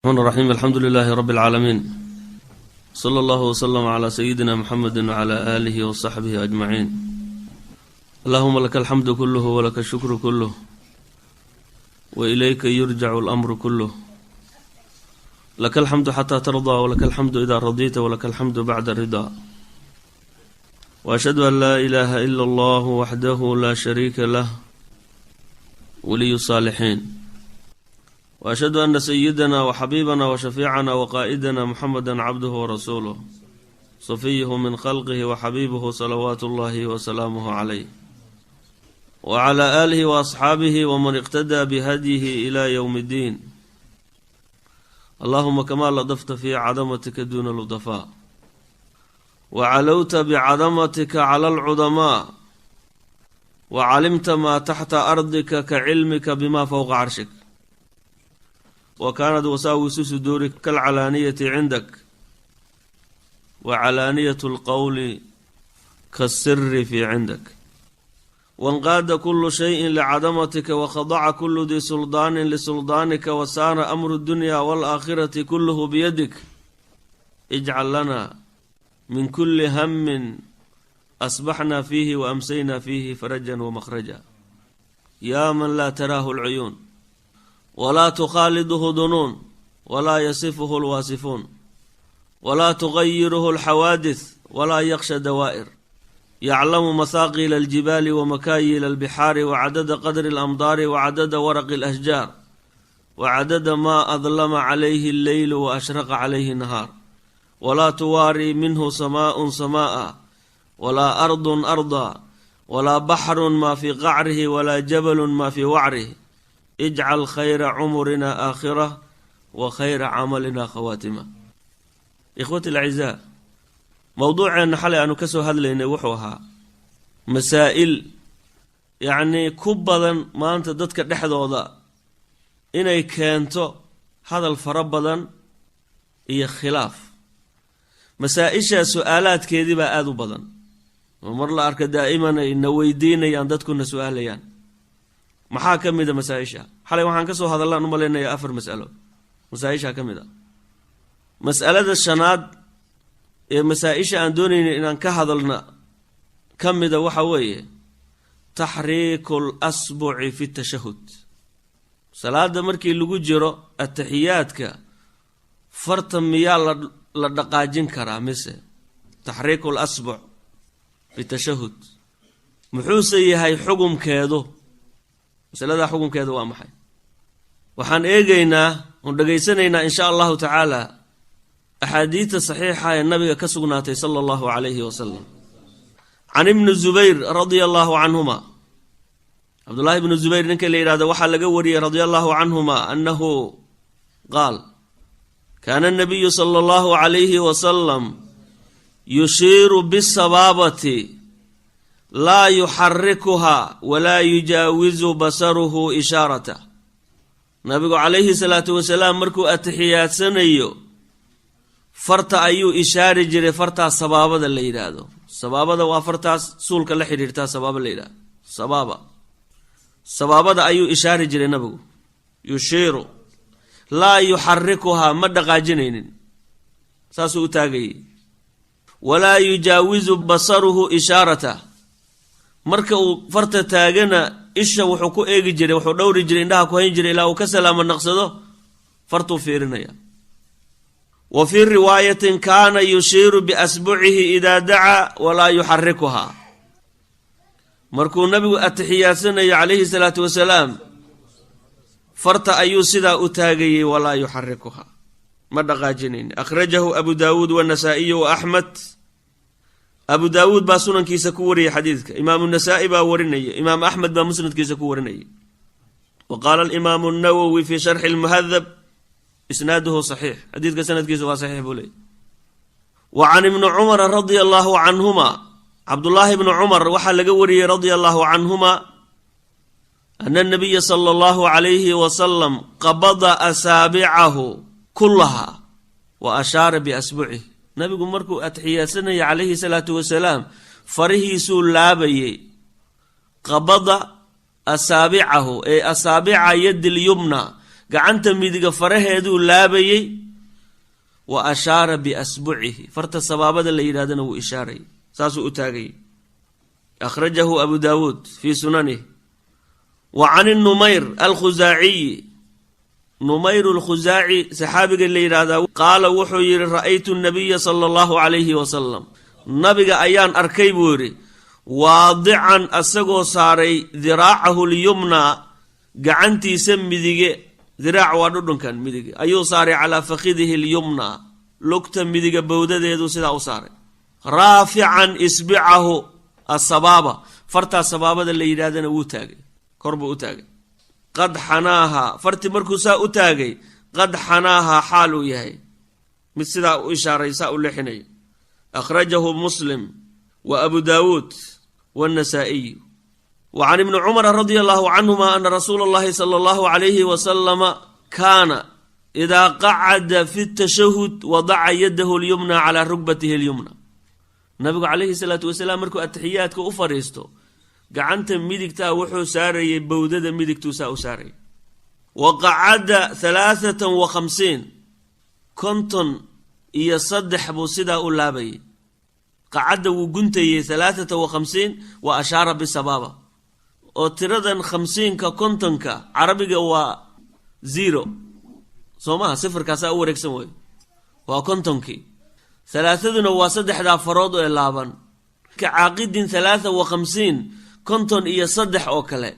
الرحمن الرحيم، الحمد لله رب العالمين، صلى الله وسلم على سيدنا محمد وعلى آله وصحبه أجمعين. اللهم لك الحمد كله ولك الشكر كله وإليك يرجع الأمر كله. لك الحمد حتى ترضى، ولك الحمد إذا رضيت، ولك الحمد بعد الرضا. وأشهد أن لا إله إلا الله وحده لا شريك له، ولي الصالحين، وأشهد أن سيدنا وحبيبنا وشفيعنا وقائدنا محمدا عبده ورسوله، صفيه من خلقه وحبيبه، صلوات الله وسلامه عليه وعلى آله وأصحابه ومن اقتدى بهديه إلى يوم الدين. اللهم كما لطفت في عظمتك دون اللطفاء، وعلوت بعظمتك على العظماء، وعلمت ما تحت أرضك كعلمك بما فوق عرشك، وكانت وساوس صدورك كالعلانية عندك، وعلانية القول كالسر في عندك، وانقاد كل شيء لعظمتك، وخضع كل ذي سلطان لسلطانك، وسار أمر الدنيا والآخرة كله بيدك، اجعل لنا من كل هم أصبحنا فيه وأمسينا فيه فرجا ومخرجا، يا من لا تراه العيون ولا تخالطه ظنون ولا يصفه الواصفون ولا تغيره الحوادث ولا يخشى دوائر، يعلم مثاقيل الجبال ومكايل البحار وعدد قدر الأمطار وعدد ورق الأشجار وعدد ما أظلم عليه الليل وأشرق عليه النهار، ولا تواري منه سماء سماء ولا أرض أرضا ولا بحر ما في قعره ولا جبل ما في وعره، اجعل خير عمرنا آخره وخير عملنا خواتمه. إخوتي الأعزاء، mowduuceenna xalay aanu ka soo hadlaynay wuxuu ahaa masaa'il yacnii ku badan maanta dadka dhexdooda inay keento hadal fara badan iyo khilaaf. Masaa-isha su-aalaadkeedii baa aada u badan oo mar la arka daa'iman ay na weydiinayaan, dadkuna su-aalayaan. Maxaa ka mid a masaa-isha? Xalay waxaan ka soo hadallaan u malaynayaa afar mas'alo masaa-isha ka mid a. Mas'alada shanaad ee masaa-isha aan doonayna inaan ka hadalna ka mida waxa weeye تحريك الأصبع في التشهد. Salaada markii lagu jiro ataxiyaadka, farta miyaa la dhaqaajin karaa mise? تحريك الأصبع في التشهد muxuuse yahay xugumkeedu? Masaladaa xukumkeedu waa maxay? Waxaan eegaynaa oon dhegaysanaynaa, in sha Allahu tacaala, axaadiidta saxiixa ee nabiga ka sugnaatay صلى الله عليه وسلم. عن ابن الزبير رضي الله عنهما، Cabdullaahi ibnu Zubayr ninka la yidhahdo waxaa laga wariyey رضي الله عنهما أنه قال: كان النبي صلى الله عليه وسلم يشير بالسبابة لا يحركها ولا يجاوز بصره إشارته. Nabigu calayhi salaatu wasalaam markuu atixiyaadsanayo farta ayuu ishaari jiray, fartaas sabaabada la yidhaahdo. Sabaabada waa fartaas suulka la xidhiirtaa sabaaba la yidhahdo. Sabaaba, sabaabada ayuu ishaari jiray nabigu. يشير لا يحركها, ma dhaqaajinaynin, saasuu u taagayay. ولا يجاوز بصره إشارته, marka uu farta taagana isha wuxuu ku eegi jiray, wuxuu dhowri jiray, indhaha ku hayn jiray ilaa uu ka salaamo naqsado, fartuu fiirinaya. وفي رواية: كان يشير بأصبعه إذا دعا ولا يحركها. Markuu nabigu atixiyaadsanayo calayhi salaatu wasalaam, farta ayuu sidaa u taagayey, ولا يحركها, ma dhaqaajinayn. أخرجه أبو داود والنسائي وأحمد. Abu Daawuud baa sunankiisa ku wariyey xadiidka, Imaamu Nasaa'i baa warinaya, Imaam Axmed baa musnadkiisa ku warinaya. Wa qaala alimaamu النawowi في شرح المهذب: إسناده صحيح. Xadiidka sanadkiisa waa saxiix buu leeyay. وعن ابن عمر رضي الله عنهما, Cabdullaahi bni Cumar waxaa laga wariyey رضي الله عنهما أن النبي صلى الله عليه وسلم قبض أصابعه كلها وأشار بأصبعه. Nabigu markuu atixiyaasanaya calayhi salaatu wasalaam farihiisuu laabayey. قبض أصابعه, ee أصابع يده اليمنى, Gacanta midiga faraheeduu laabayey. Wa ashaara biasbucihi, farta sabaabada la yidhahdana wuu ishaarayay, saasuu u taagayay. Akhrajahu Abu Daawuud fii sunanih. Wa can Numayr Alkhusaaciyi, Numayr Alkhusaaci saxaabiga la yidhaahdaa, qaala wuxuu yidhi: "Ra'aytu nabiya sala Allahu calayhi wasalam," nabiga ayaan arkay buu yidhi, "waadican," asagoo saaray, "diraacahu lyumnaa," gacantiisa midige, diraac waa dhudhunkan midige, ayuu saaray, "calaa fakhidihi lyumnaa," lugta midiga bowdadeedu sidaa u saaray, "raafican isbicahu asabaaba," fartaa sabaabada la yidhahdana wuu taagay, kor buu u taagay, "qad xanaaha," fartii markuu saa u taagay, "qad xanaaha," xaal uu yahay mid sidaa u ishaaray, saa u leexinayo. Akhrajahu Muslim wa Abu Daawuud wannasaa'iyu. Wa can Ibni Cumara radia Allahu canhuma ana rasuula Allahi sala Allahu calayhi wasalama kaana idaa qacada fi tashahud wadaca yadahu lyumna calaa rugbatihi lyumna. Nabigu calayhi salaatu wasalaam markuu atixiyaadka u fadhiisto, gacanta midigtaa wuxuu saarayay bowdada midigtuu saa u saarayay. Wa qacada 53, 53 buu sidaa u laabayay. Qacadda wuu guntayey, 53 wa ashaara bisabaaba, oo tiradan khamsiinka, kontonka, carabiga waa zero, soo maha? Sifirkaasaa u wareegsan wey, waa kontonkii. Halaathaduna waa saddexdaa farood ee laaban. Ka caaqidin 53, 53 oo kale.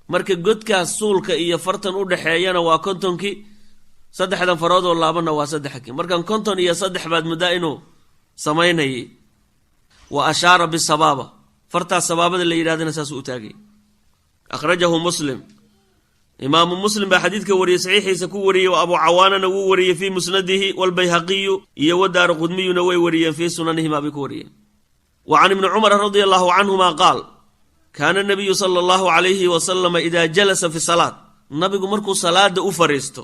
Marka godkaas suulka iyo fartan u dhexeeyana waa kontonkii, saddexdan farood oo laabanna waa saddexkii. Markan 53 baad muddaa inuu samaynayay. Wa ashaara bisabaaba, fartaas sabaabada la yidhahdana saasuu u taagay. Akhrajahu Muslim, Imaamu Muslim baa xadiidka wariyey, saxiixiisa ku wariyey. Wa Abu Cawaanana wuu wariyey fii musnadihi, walbayhaqiyu iyo wadaara qudmiyuna way wariyeen, fii sunanihima bay ku wariyeen. Wa can Ibni Cumara radia Allahu canhuma qaal: "Kaana nabiyu sala Allahu calayhi wasalama idaa jalasa fi salaat," nabigu markuu salaada u fariisto,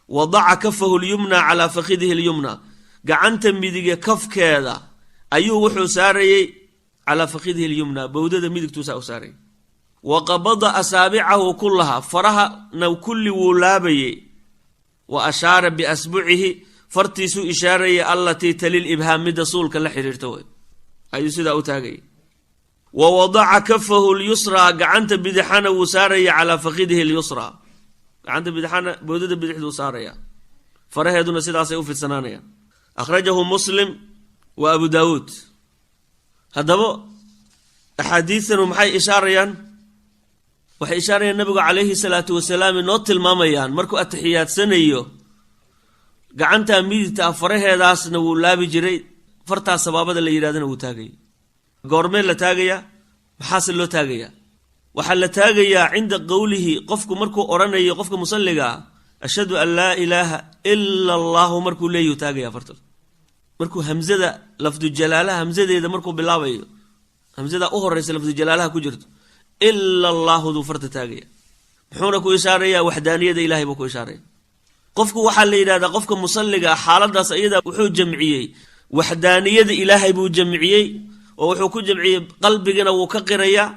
"wadaca kafahu lyumna calaa fakhidihi lyumna," gacanta midige kafkeeda ayuu wuxuu saarayey, "calaa fakhidihi lyumna," bowdada midigtuusaa u saarayay, "wa qabada asaabicahu kullaha," farahana kulli wuu laabayey, "wa ashaara biasbucihi," fartiisuu ishaarayay, "allatii talil ibhaam," midda suulka la xidhiirta wey, ayuu sidaa u taagayay. "Wa wadaca kafahu lyusraa," gacanta bidixana wuu saaraya, "calaa fakhidihi lyusraa," gacanta bidixana bowdada bidixduu saaraya, faraheeduna sidaasay u fidsanaanayaan. Akhrajahu Muslim wa Abu Daawuud. Haddaba axaadiidtanu maxay ishaarayaan? Waxay ishaarayaan nabigu calayhi salaatu wasalaam inoo tilmaamayaan markuu atixiyaadsanayo gacantaa midigta ah faraheedaasna wuu laabi jiray, fartaas sabaabada la yidhahdana wuu taagayay. Goormee la taagayaa? Maxaase loo taagayaa? Waxaa la taagayaa cinda qowlihi, qofku markuu odhanayo, qofka musalliga ah, "Ashhadu an laa ilaaha ila Allahu," markuu leeyuu taagaya farta. Markuu hamzada lafdujalaalaha, hamzadeeda markuu bilaabayo, hamzada u horeysa lafdujalaalaha ku jirto, "ila Allaahuduu" farta taagaya. Muxuuna ku ishaarayaa? Waxdaaniyada Ilahay buu ku ishaaraya. Qofku waxaa la yidhahdaa qofka musalliga ah xaaladaas iyada wuxuu jamciyey waxdaaniyada Ilaahay buu jamciyey, oo wuxuu ku jamciyey qalbigana wuu ka qirayaa,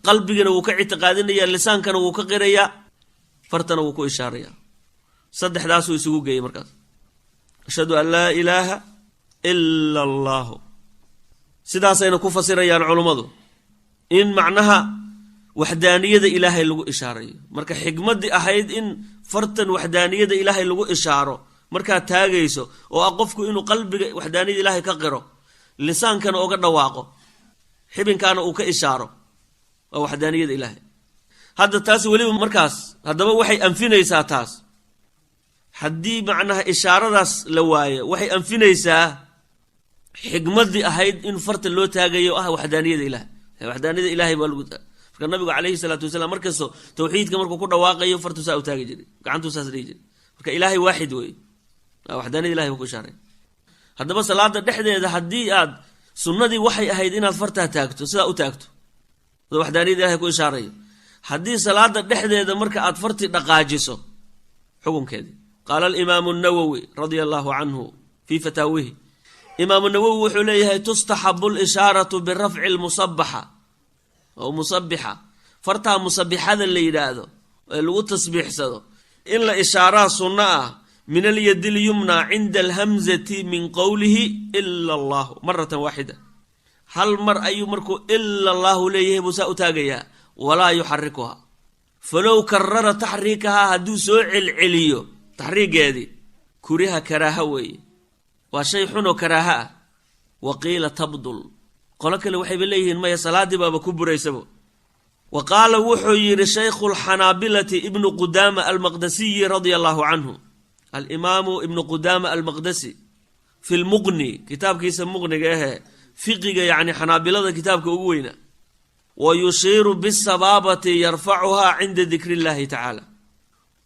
qalbigana wuu ka ictiqaadinaya, lisaankana wuu ka qirayaa, fartana wuu ku ishaaraya. Saddexdaasuu isugu geeyey markaas, "Ashhadu an laa ilaaha ila Allaahu." Sidaasayna ku fasirayaan culummadu in macnaha waxdaaniyada Ilaahay lagu ishaarayo. Marka xikmaddii ahayd in fartan waxdaaniyada Ilaahay lagu ishaaro markaad taagayso, oo ah qofku inuu qalbiga waxdaaniyada Ilaahay ka qiro, lisaankana oga dhawaaqo, xibinkaana uu ka ishaaro, waa waxdaaniyada Ilaahay. Hadda taas weliba markaas haddaba waxay anfinaysaa taas, haddii macnaha ishaaradaas la waayo, waxay anfinaysaa xikmaddii ahayd in farta loo taagayo, ah waxdaaniyada Ilahay. Waxdaaniyada Ilahay baa lagu. Marka nabigu calayhi salaatu wasalaam markastoo tawxiidka markuu ku dhawaaqayo fartuu saa u taagi jiray, gacantuu saas dhihi jiray. Marka Ilaahay waaxid wey, waxdaaniyada Ilahay buu ku ishaaray. Haddaba salaada dhexdeeda haddii aad sunnadii waxay ahayd inaad fartaa taagto, sidaa u taagto, waxdaaniyada Ilahay ku ishaarayo, haddii salaada dhexdeeda marka aad fartii dhaqaajiso, xukunkeedii, qaala alimaamu Nawowi radia Allahu canhu fii fataawihi, Imaamu Nawowi wuxuu leeyahay: "Tustaxabu lishaaratu birafci lmusabaxa oo musabixa," fartaa musabixada la yidhaahdo ee lagu tasbiixsado. In la ishaaraa sunno ah min alyadi lyumna cinda alhamzati min qowlihi ila allahu maratan waaxida. Hal mar ayuu markuu ila allahu leeyahay buu saa u taagayaa, walaa yuxarikuhaa. Falow karara taxriikahaa, hadduu soo celceliyo taxriigeedii, kuriha, karaaha weeye, waa shay xunoo karaaha ah. Wa qiila tabdul, qolo kale waxayba leeyihiin maya, salaaddii baaba ku buraysabo. Wa qaala, wuxuu yidhi shaykhu lxanaabilati Ibnu Qudaama Almaqdasiyi radia allahu canhu, alimaamu Ibnu Qudaama Almaqdasi, fi lmuqni, kitaabkiisa Muqniga ahee fiqiga, yacni xanaabilada kitaabka ugu weyna, wa yushiiru bisabaabati yarfacuhaa cinda dikri illahi tacaala.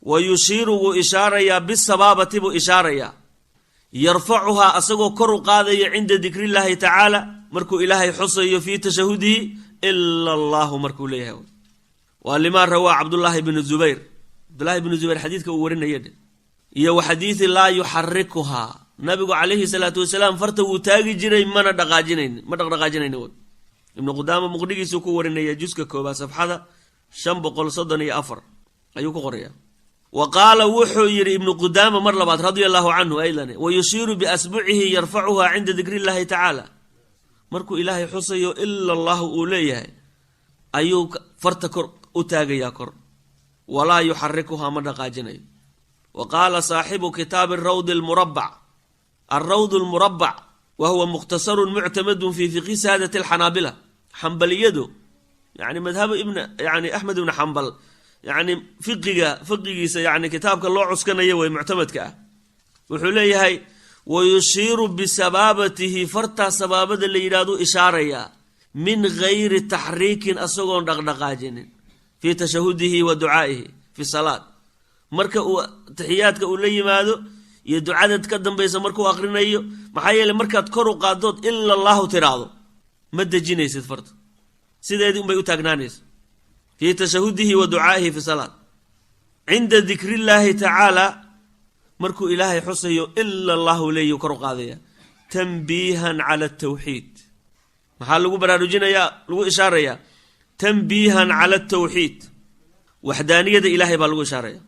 Wa yushiiru, wuu ishaarayaa, bisabaabati buu ishaarayaa, yarfacuhaa, asagoo kor u qaadaya, cinda dikri illaahi tacaala, markuu Ilaahay xusayo, fii tashahudihi, ila allahu markuu leeyahay. Waa limaa rawaa Cabdullaahi bnu Zubayr, Cabdullahi bnu Zubayr xadiidka uu warinaya dhe iyo wa xadiidi laa yuxarikuhaa, nabigu calayhi salaatu wasalaam farta wuu taagi jiray, mana dhaqaajinayn, ma dhaqdhaqaajinayna w. Ibnu Qudaama Muqnigiisuu ku warinaya, juska koobaad, safxada 534 ayuu ku qoraya. Wa qaala, wuxuu yidhi Ibnu Qudaama mar labaad, radia allahu canhu aydan, wa yushiiru biasbucihi yarfacuhaa cinda dikri illahi tacaala. Markuu Ilaahay xusayo, ila allahu uu leeyahay, ayuu farta kor u taagayaa kor, walaa yuxarikuhaa, ma dhaqaajinayo. Wa qaala saaxibu kitaabi rawd lmurabac, alrawd lmurabac, wa huwa mukhtasarun muctamadun fi fiqhi saadati alxanaabila. Xambaliyadu, yani madhabu ibn, yani Axmed Ibn Xambal, yani fiqiga, fiqigiisa, yani kitaabka loo cuskanayo way muctamadka ah, wuxuu leeyahay: wayushiiru bisabaabatihi, fartaa sabaabada la yidhahdu ishaarayaa, min gayri taxriikin, asagoon dhaqdhaqaajinin, fii tashahudihi wa ducaa'ihi fi salaat, marka uu taxiyaadka uu la yimaado iyo ducada ka dambaysa markuu aqrinayo. Maxaa yeeley, markaad kor u qaadood ila allahu tiraahdo, ma dejinaysid farta, sideedii unbay u taagnaanaysa. Fii tashahudihi wa ducaa'ihi fi salaat cinda dikri illaahi tacaala, markuu Ilaahay xusayo, ila allahu leeyu kor u qaadaya, tanbiihan cala altawxiid. Maxaa lagu baraarujinayaa, lagu ishaarayaa? Tanbiihan cala altawxiid, waxdaaniyada Ilaahay baa lagu ishaaraya.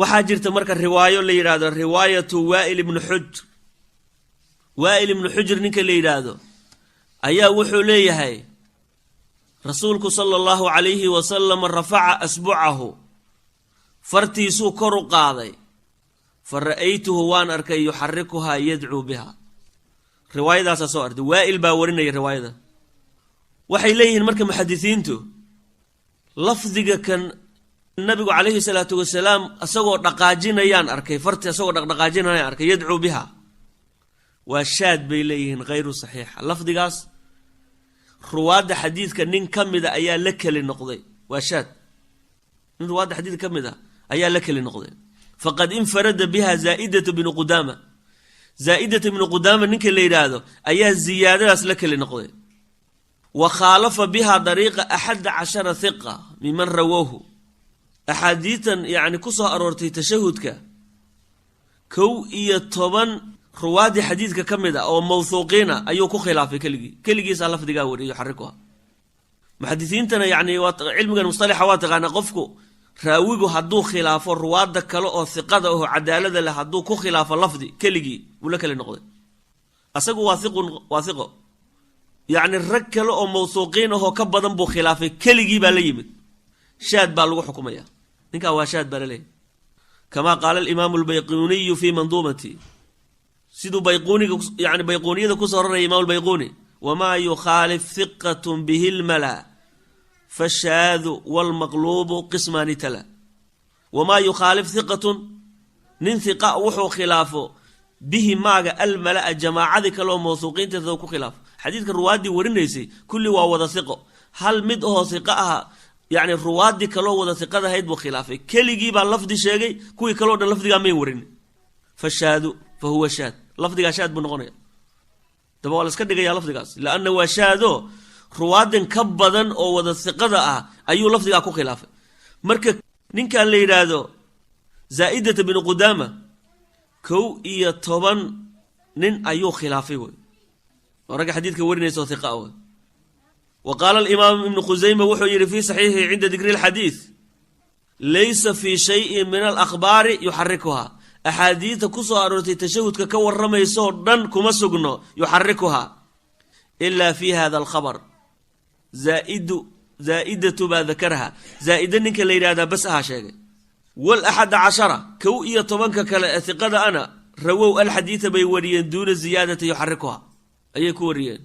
Waxaa jirta marka riwaayo la yidhaahdo riwaayatu Waa'il ibnu Xujr. Waa'il ibnu Xujr ninka la yidhaahdo ayaa wuxuu leeyahay: Rasuulku sala allahu calayhi wasalam rafaca asbucahu, fartiisuu kor u qaaday, fa ra'aytuhu, waan arkay, yuxarikuhaa yadcuu biha. Riwaayadaasaa soo artay, Waa'il baa warinaya riwaayada. Waxay leeyihiin marka muxadisiintu, lafdiga kan nabigu calayhi salaatu wasalaam isagoo dhaqaajinayaan arkay farti, isagoo dhaqdhaqaajinayaan arkay, yadcuu biha, waa shaad bay leeyihiin, hayru saxiixa lafdigaas. Ruwaadda xadiidka nin ka mida ayaa la keli noqday, waa shaad, nin ruwaadda xadiidka ka mid a ayaa la keli noqday. Faqad infarada biha Zaa'idatu bnu Qudaama. Zaa'idatu ibnu Qudaama ninka la yidhaahdo ayaa ziyaadadaas la keli noqday. Wa khaalafa biha dariiqa 11 hiqa miman rawowhu. Axaadiitan yacni ku soo aroortay tashahudka, 11 ruwaaddii xadiidka ka mid ah oo mawthuuqiina ayuu ku khilaafay keligii, keligiisaa lafdigaa wariyo yuxarikuha. Muxadisiintana yani waa cilmigan mustalaxa, waa taqaanaa, qofku raawigu hadduu khilaafo ruwaadda kale oo hiqada aho cadaalada leh, hadduu ku khilaafo lafdi keligii wuu la keli noqday, asagu waa hiqun, waa hiqo, yacni rag kale oo mawthuuqiin ahoo ka badan buu khilaafay, keligii baa la yimid, shaad baa lagu xukumaya ninkaa, waa shaad baa laleeyahy. Kama qaala alimaamu albayquniyu fii manduumati, siduu Bayquuniga, yani Bayquuniyada kusoo raraya imam Albayquuni: wamaa yukhaalif hiqatun bihi lmala fashaadu wlmaqluubu qismaani tala. Wamaa yukhaalif hiqatun, nin hiqa wuxuu khilaafo, bihi maaga, almalaa, jamaacadii kale oo mawthuuqiinteeda ku khilaafo. Xadiidka ruwaaddii warinaysay kulli waa wada hiqo, hal mid ahoo hiqo aha, yacni ruwaaddii kaloo wada hiqadahayd buu khilaafay, keligii baa lafdi sheegay, kuwii kaleo dhan lafdigaa mayn warin, fashaadu, fa huwa shaad, lafdigaa shaad buu noqonaya. Daba waa la iska dhigaya lafdigaas, laanna waa shaado, ruwaadin ka badan oo wada hiqada ah ayuu lafdigaa ku khilaafay. Marka ninkan la yidhaahdo Zaa'idata binu Qudaama 11 nin ayuu khilaafay wey, oo ragga xadiidka warinaysa oo hiqa wey. Wa qaala alimaam Ibnu Khusayma, wuxuu yidhi fii saxiixihi cinda dikri alxadiid. Laysa fii shayin min alakhbaari yuxarikuhaa, axaadiidta ku soo aroortay tashahudka ka warramaysoo dhan kuma sugno yuxarikuhaa ilaa fi hada alkhabar. Zaaidu zaa'idatu baa dakaraha, zaa'ida ninka la yidhahdaa bas ahaa sheegay. Wal 11, 11-ka kale ee hiqada ana, rawow alxadiida bay wariyeen duuna ziyaadati yuxarikuhaa ayay ku wariyeen,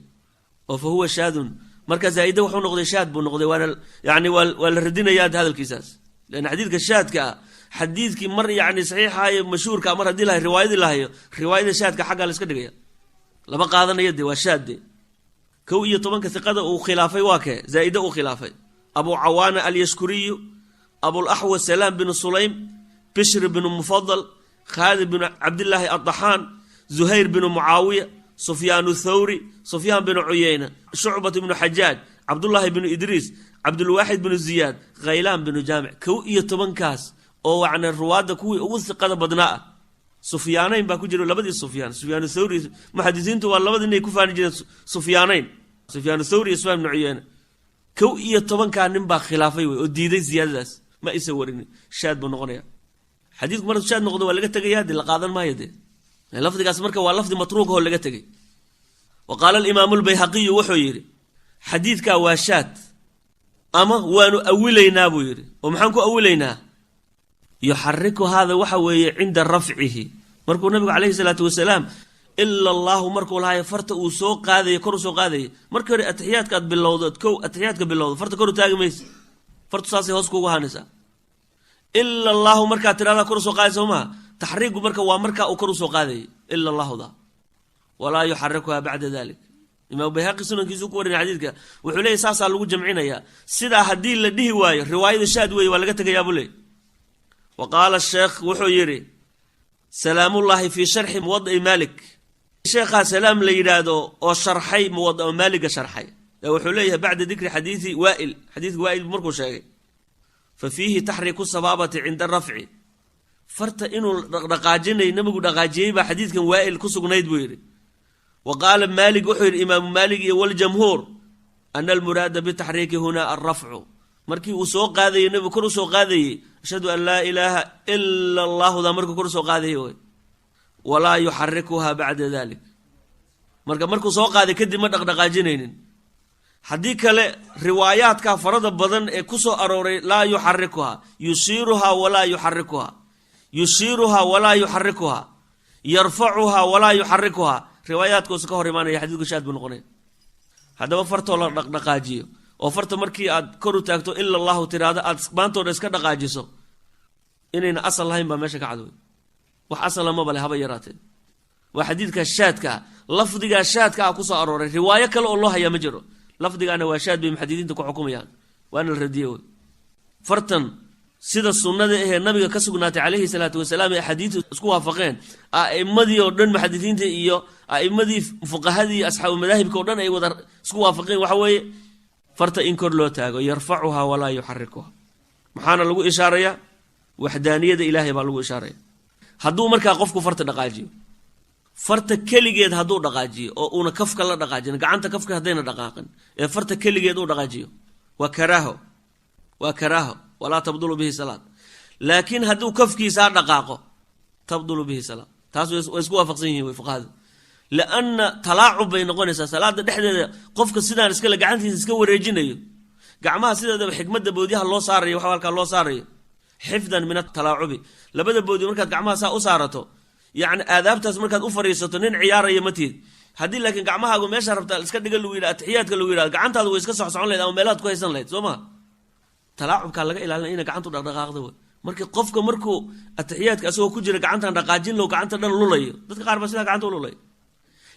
oo fa huwa shaadun. Marka zaa'ida wuxuu noqday shaad buu noqday, waana yani waa la radinayaa hadalkiisaas, leanna xadiidka shaadka ah, xadiidkii mar yani saxiixayo mashhuurka mar haddii lahay riwaayadii lahayo, riwaayada shaadka xaggaa la iska dhigaya, lama qaadanayo de, waa shaad de. 11-ka hiqada uu khilaafay waa kee zaa'ide uu khilaafay? Abu Cawaana Alyashkuriyu, Abulaxwas Salaam binu Sulaym, Bishr binu Mufadal, Khaalid binu Cabdillaahi Addaxaan, Zuhayr binu Mucaawiya, Sufyaan Thawri, Sufyaan binu Cuyeyna, Shucbat bnu Xajaaj, Cabdullaahi binu Idriis, Cabdulwaaxid binu Ziyaad, Khaylaan binu Jaamic. 11-kaas oo wacna ruwaadda kuwii ugu hiqada badnaa ah. Sufyaanayn baa ku jira, labadii Sufyaan, Sufyaan Thawri. Muxadisiintu waa labadii inay ku faani jireen, Sufyaanayn, Sufyaan Thawri iyo Sufyaan bnu Cuyeyne. 11-kaa nin baa khilaafay wey oo diiday ziyaadadaas, ma aysan warinin. Shaad buu noqonaya xadiidku. Markuu shaad noqdo waa laga tegayaa de, la qaadan maayo dee lafdigaas. Marka waa lafdi matruuk oo laga tegey. Wa qaala alimaamu lbayhaqiyu, wuxuu yidhi xadiidkaa waa shaad ama waanu awilaynaa buu yidhi. Oo maxaan ku awilaynaa? Yuxariku haada waxa weeye cinda rafcihi, markuu nabigu calayhi salaatu wasalaam "ila allahu" markuu lahayo, farta uu soo qaadaya, kor u soo qaadayay. Markii hore atixiyaadka aad bilowdo, kow atixiyaadka bilowdo, farta kor u taagi maysa, fartu saasay hoos kuugu haanaysaa. "Ila allahu" markaad tirahdaa kor usoo qaadaysa maha. Taxriigu marka waa markaa uu kor usoo qaadayay "ila allahuda". Walaa yuxarikuha bacda dalik. Imaam Bayhaqi sunankiisu ku warinay xadiidka, wuxuu leeyay saasaa lagu jamcinayaa. Sidaa haddii la dhihi waayo, riwaayada shaad weeye, waa laga tegayaa buu leey. Wa qaala sheekh, wuxuu yidhi Salaamullaahi fii sharxi Muwada'i Maalik, sheekhaa Salaam la yidhaahdo oo sharxay Muwada'a Maaliga sharxay, ee wuxuu leeyahay bacda dikri xadiidi Waail, xadiidka Waail markuu sheegay, fa fiihi taxriiku sabaabati cinda rafci, farta inuu dhaqdhaqaajinay nabigu dhaqaajiyey baa xadiidkan Waail ku sugnayd buu yidhi. Wa qaala Maalik, wuxuu yidhi Imaamu Maalik iyo waljamhuur ana almuraada bitaxriiki huna alrafcu, markii uu soo qaadayey nabigu kor u soo qaadayey "ashhadu an laa ilaaha ila allahuda", markuu kor usoo qaadayey wey. Walaa yuxarikuha bacda dalik, marka markuu soo qaaday kadib ma dhaqdhaqaajinaynin. Haddii kale riwaayaadka farada badan ee ku soo arooray laa yuxarikuha, yushiiruhaa walaa yuxarikuha, yushiiruhaa walaa yuxarikuha, yarfacuhaa walaa yuxarikuha, riwaayaadkoosu ka hor imaanaya, xadiidku shaad buu noqonaya. Haddaba fartoo la dhaqdhaqaajiyo oo farta markii aad kor u taagto "ila allahu" tiraahdo aad maantoo dhan iska dhaqaajiso, inayna asal lahayn baa meesha ka cadwey. Wax asala maba le haba yaraatee. Waa xadiidka shaadka ah, lafdigaa shaadka ah kusoo arooray, riwaayo kale oo loo hayaa ma jiro. Lafdigaana waa shaad bay muxadidiinta ku xukumayaan, waana la radiye wey. Fartan sida sunnada ahee nabiga ka sugnaatay calayhi salaatu wasalaam ee axaadiistu isku waafaqeen a'immadii oo dhan, muxadisiinta iyo a'immadii fuqahadii, asxaabu madaahibka o dhan ay wada isku waafaqeen, waxa weeye farta in kor loo taago, yarfacuhaa walaa yuxarikuha. Maxaana lagu ishaarayaa? Waxdaaniyada Ilaahay baa lagu ishaaraya. Hadduu markaa qofku farta dhaqaajiyo, farta keligeed hadduu dhaqaajiyo oo uuna kafka la dhaqaajin, gacanta kafka haddayna dhaqaaqin ee farta keligeed uu dhaqaajiyo, waa karaaho, waa karaaho, walaa tabdulu bihi salaad. Laakiin hadduu kafkiisaa dhaqaaqo, tabdulu bihi salaad. Taas way isku waafaqsan yihin way fuqahadu, lianna talaacub bay noqonaysaa salaada dhexdeeda qofka sidaan iskale gacantiisa iska wareejinayo. Gacmaha sideedaba xikmadda boodyaha loo saarayo, waxa halkaa loo saarayo xifdan min atalaacubi. Labada boodi markaad gacmaha saa u saarato, yacni aadaabtaas markaad u fadhiisato, nin ciyaaraya ma tihid. Haddii laakiin gacmahaagu meesha rabtaa iska dhiga lagu yidha, atixiyaadka lagu yidhahdo, gacantaadu way iska socsocon lahayd ama meelahaad ku haysan lahayd, soo maha? Talaacubkaa laga ilaalina ina gacantu dhaqdhaqaaqda wey. Marka qofka markuu atixiyaadka asagoo ku jira gacantan dhaqaajin low, gacanta dhan lulayo, dadka qaar baa sidaa gacanta u lulay,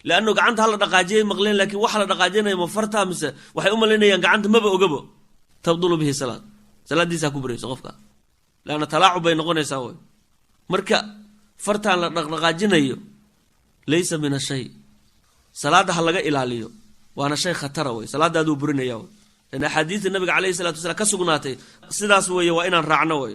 leanno gacanta hala dhaqaajiyay maqleen, laakiin waxa la dhaqaajinaya ma fartaa mise waxay u malaynayaan gacanta maba ogabo. Tabdulu bihi salaad, salaadiisaa ku burayso qofka, leanna talaacub bay noqonaysaa wey. Marka fartaan la dhaqdhaqaajinayo laysa min ashay, salaadda ha laga ilaaliyo, waana shay khatara wey, salaadaaduu burinaya wey. Lan axaadiista nabiga calayhi salatu wasalaam ka sugnaatay sidaas weeye, waa inaan raacno wey.